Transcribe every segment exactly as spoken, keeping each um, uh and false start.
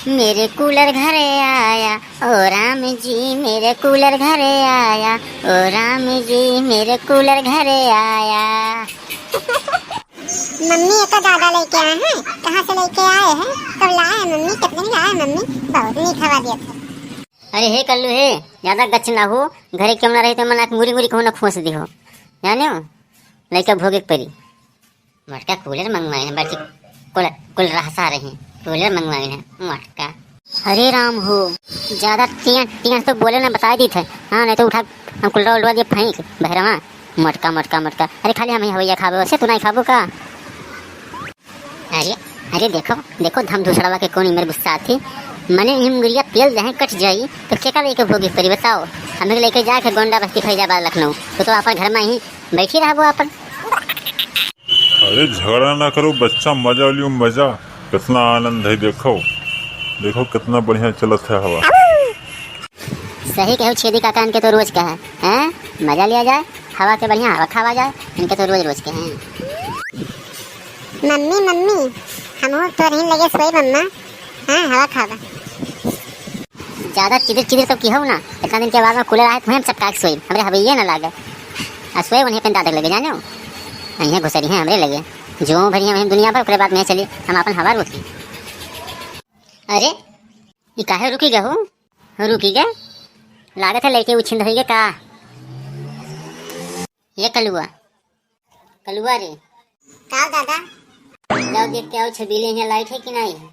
मेरे कूलर घरे आया, ओ राम जी, मेरे कूलर घरे आया, ओ राम जी, मेरे कूलर घरे आया। मम्मी, एका दादा लेके आए हैं। कहाँ से लेके आए हैं? कब लाए हैं मम्मी? कितने दिन लाए हैं मम्मी? बहुत नीक हवा दिया था। अरे हे कल्लू हे, ज्यादा गच ना हो, घरे क्यों ना रही तो मन आके मुरी मुरी कहूँ ना खोस दी हो, जाने हो, लइका भोगे के परी। मटका कूलर मंगवाइन है, बल्कि कुल, कुल रहसा रही, कूलर मंगवाइन है, मटका। अरे राम हो, ज्यादा टिया, टिया तो बोले ना, बताइ दी थे। हाँ, नहीं तो उठा, हम कुलरा उलरा दिए फेंक, बहरवा। मटका, मटका, मटका। अरे खाली हम ही हवैया खाबो, वैसे तू नहीं खाबो का? अरे, अरे देखो, देखो धम धुसड़वा के कौन इमर गुस्सा थी। मने इम गुरिया पेल दहे कट जाई, तो केका लेके भोगी परी बताओ? हमें लेके जाके गोंडा बस्ती फैजाबाद लखनऊ, तो, तो अपन घर में ही बैठी रहबो अपन। अरे झगड़ा ना करो बच्चा, मजा लियो मजा, कितना आनंद है। देखो, देखो कितना बढ़िया चलत है हवा। सही कहो छेदी काका, इनके तो रोज का है, हैं? मजा लिया जाए, हवा के बढ़िया हवा खावा जाए, इनके तो रोज रोज के हैं। मम्मी, मम्मी, हमहू तोरही लगे सोई मम्मा, हाँ, हवा खावा। ज्यादा चिदिर चिदिर तो की हो ना, इतना दिन के बाद में कूलर आए, तुम्हें हम चपका के सोई, हमरे हवैये ना लागे। आ सोए उन्हें अपन दादा लगे, जाने हो? यहीं घुसरी हैं हमरे लगे। जो भरी हैं वहीं दुनिया भर, ओकरे बाद में चली, हम अपन हवा रोकी। अरे, ई काहे रुकी गए हो? रुकी गए? लागत है लइके उछिंद होई गए का? ये कलुआ, कलुआ रे। का दादा? जाओ देख के आओ छबीले, यहाँ लाइट है कि नहीं है?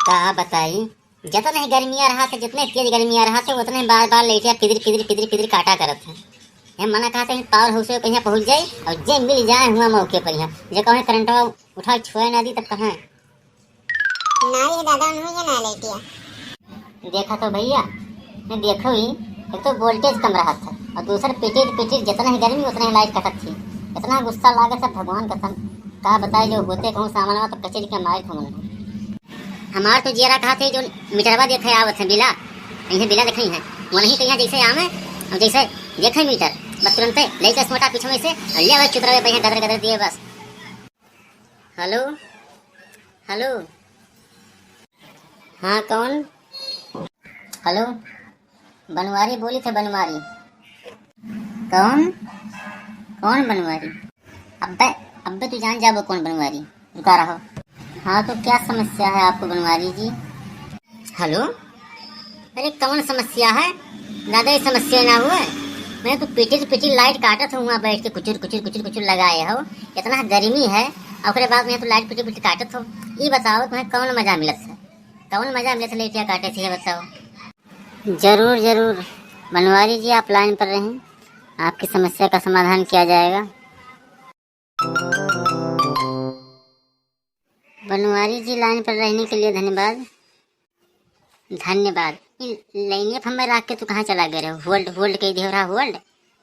का बताई, जतने गर्मिया रहा थे, जितने तेज गर्मिया रहा थे, उतने बार बार लइटिया पिदिर पिदिर पिदिर पिदिर काटा करत है। हम मना कहते हैं पावर हाउस पे कहीं पहुँच जाए और जे मिल जाए हुआ मौके पर यहाँ, जे कहें करंटवा उठा छुए ना दी तब कहाँ। ना रे दादा, उन्हों ये ना लइटिया। देखा तो भैया, मैं देखो ही, एक तो वोल्टेज कम रहा था और दूसर पिटिर पिटिर जितना ही गर्मी उतना ही लाइट कटत थी। इतना गुस्सा लागे सब, भगवान कसम, का बताए, जो होते कहूँ सामान तो कचेरी के मारे थे। हमार तो जियरा कहा थे जो मीटरवा देखे आवत है बिला, इन्हें बिला दिखाई है, वही कहिया जैसे आवे और जैसे देखे मीटर, बस तुरंते लेके सोटा पीछे में से और ले आवे चुतरावे पे यहाँ गदर गदर दिए बस। हेलो, हेलो, हाँ कौन? हेलो, बनवारी बोली थे, बनवारी। कौन? कौन बनवारी? अब्बे, अब्बे तू जान जाबो कौन बनवारी। रुका रहो। हाँ, तो क्या समस्या है आपको बनवारी जी? हेलो, अरे कौन समस्या है? ज्यादा ही समस्या ना हुए। मैं तो पिटिर पिटिर लाइट काटत हूँ, वहाँ बैठ के कुचुर कुचुर कुचुर कुचुर लगाए हो। इतना गर्मी है, ओकरे बाद में तो लाइट पिटिर पिटिर काटत हो। ये बताओ, तुम्हें कौन मजा मिलत है? कौन मजा मिलत है लइटिया काटे से, ये बताओ। जरूर, जरूर। बनवारी जी, आप लाइन पर रहें, आपकी समस्या का समाधान किया जाएगा। बनवारी जी, लाइन पर रहने के लिए धन्यवाद। धन्यवाद। इ लाइनिया पर हमें रख के तू कहाँ चला गए रहो? होल्ड, होल्ड कह दियो रहा, होल्ड।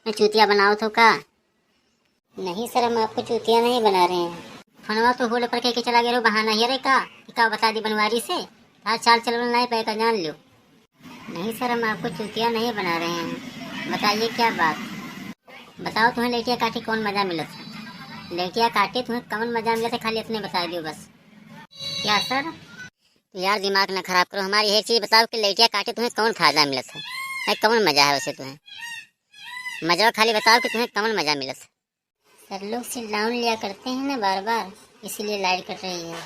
मैं चूतिया बनाओ तो का? नहीं सर, हम आपको चूतिया नहीं बना रहे हैं। फोनवा तो होल्ड पर कह के चला गए रहो, बहाना ही रे का? कि का बता दी बनवारी से? तार चाल चलन नहीं पाए का, जान लो। नहीं सर, हम आपको चूतिया नहीं बना रहे हैं। बताइए क्या बात? बताओ, तुम्हें लइटिया काटे कौन मजा मिलत है? लइटिया काटे तुम्हें कौन मजा मिलत है, खाली इतने बता दियो बस। क्या सर? तो यार दिमाग ना खराब करो, हमारी एक चीज बताओ कि लइटिया काटे तुम्हें कौन फायदा मिलत है? है कौन मजा है वैसे तुम्हें? मजा खाली बताओ कि तुम्हें कौन मजा मिलत है? सर लोग सिट डाउन लिया करते हैं ना बार बार, इसीलिए लाइट कट रही है।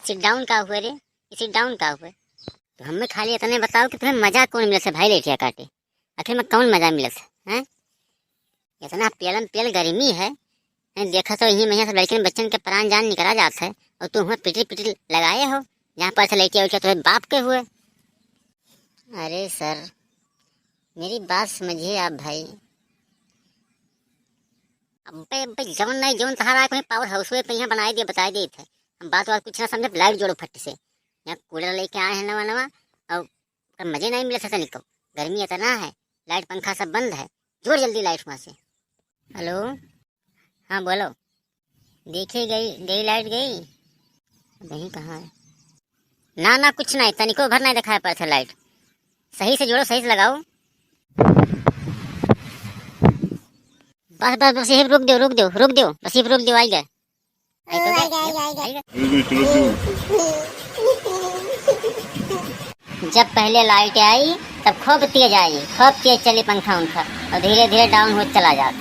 सिट डाउन का हुए रे? सिट डाउन का हुए? तो हमें खाली इतने बताओ कि तुम्हें मजा कौन मिलत है भाई लइटिया काटे? आखिर में कौन मजा मिलत है, हैं? इतना पेलम पेल गर्मी है, हैं? देखा तो यही में सब लड़किन बच्चन के प्राण जान निकला जात है और तुम हुआ पिटिर पिटिर लगाए हो, जहाँ पर से लइटिया उठिया तुम्हें बाप के हुए। अरे सर, मेरी बात समझिए आप भाई। अबे, अबे, जौन नहीं, जौन तहारा कोई पावर हाउस पे यहाँ बनाए दिए, बताए दिए थे। हम बात बात कुछ ना समझे, लाइट जोड़ो फट से। यहाँ कूलर लेके आए हैं नवा नवा, और ओकर मजे नहीं मिलत है तनिको। गर्मी इतना है, लाइट पंखा सब बंद है। जोड़ जल्दी लाइट वहाँ से। हेलो, हाँ बोलो। देखी गई, गई लाइट गई। वही कहाँ है? ना, ना, कुछ नहीं, तनिको भर नहीं दिखाई पड़त है लाइट। सही से जोड़ो, सही से लगाओ। बस, बस, बस, यही रुक दो, रुक दो, रुक दो, बस यही रुक दो, आई गए। आई तो गए, आई गए, आई गए। आई गए। जब पहले लाइट आई, तब खूब तेज आई, खूब तेज चली पंखा उंखा, और धीरे धीरे डाउन होत चला जात।